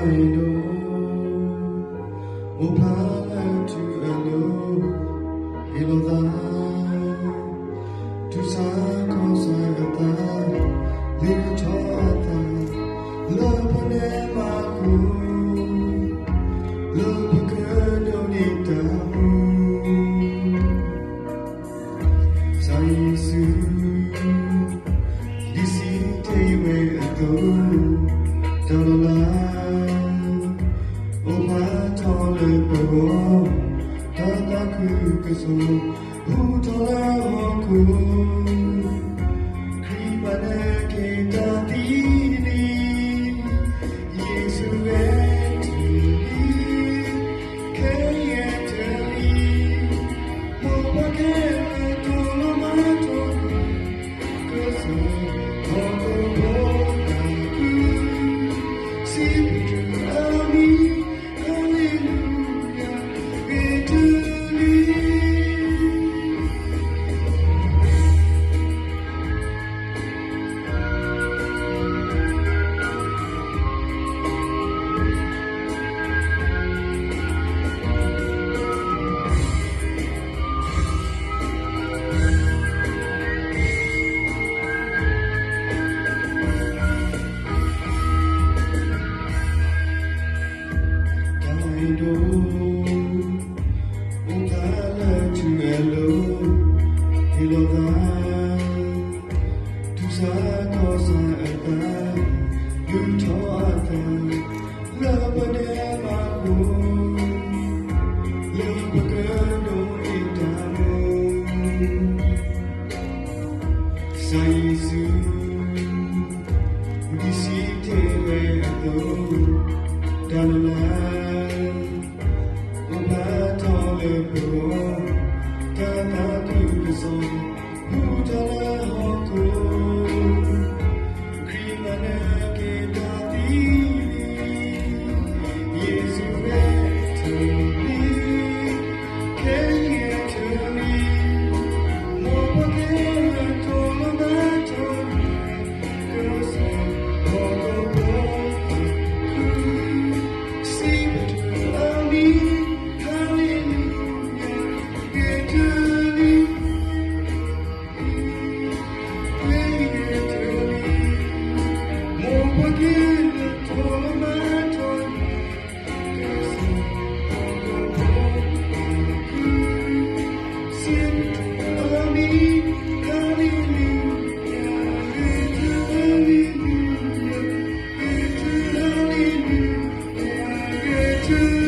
အဲၣ်ဒိး အိၣ်ဖျါလၢထူအလိၤ ဟ့ၣ်လီၤသး ထူးဆါခီၣ်ဆါအသး လုၢ်ထီၣ်အသး လၢပနဲမၤဃိ လၢပကဒိးန့ၢ်တၢ်မူ ကစၢ်ယ့ၣ်ၡူး ဒ်စံးတ့ၢ်ဝဲအသိး တၢ်လီၤလး အိၣ်ဖျါထီၣ်လၢပဂီၢ် တၢ်သးခုကစီၣ် ဟူထီၣ်လၢဟီၣ်ခိၣ် ခရံာ်ဘၣ်နက့ၤတၢ်သံန့ၣ် ယ့ၣ်ၡူးဝဲတလံ ခဲအံၤတလံ မ်ပှၤကဲလၢထီၣ်လီၤမၤထီၣ် ကစၢ်ဟီၣ်ခိၣ်ဖိသးခု စံးဘျုးအမံၤ ဟါလ့လူယၤ ဂ့ၤတုၤလံ တၢ်အဲၣ်ဒိး အိၣ်ဖျါလၢထူအလိၤ ဟ့ၣ်လီၤသး ထူးဆါခီၣ်ဆါအသး လုၢ်ထီၣ်အသး လၢပနဲမၤဃိ လၢပကဒိးန့ၢ်တၢ်မူ ကစၢ်ယ့ၣ်ၡူး ဒ်စံးတ့ၢ်ဝဲအသိး တၢ်လီၤလး အိၣ်ဖျါထီၣ်လၢပဂီၢ် တၢ်သးခုကစီၣ် ဟူထီၣ်လၢဟီၣ်ခိၣ် ခရံာ်ဘၣ်နက့ၤတၢ်သံန့ၣ် ယ့ၣ်ၡူးဝဲတလံ ခဲအံၤတလံ မ်ပှၤကဲလၢထီၣ်လီၤမၤထီၣ် ကစၢ်ဟီၣ်ခိၣ်ဖိသးခု စံးဘျုးအမံၤ ဟါလ့လူယၤ ဂ့ၤတုၤလံ ဂ့ၤတုၤလံ မ်ပှၤကဲလၢထီၣ်လီၤမၤထီၣ် ကစၢ်ဟီၣ်ခိၣ်ဖိသးခု စံးဘျုးအမံၤ ဟါလ့လူယၤ ဂ့ၤတုၤလံ ဂ့ၤတုၤ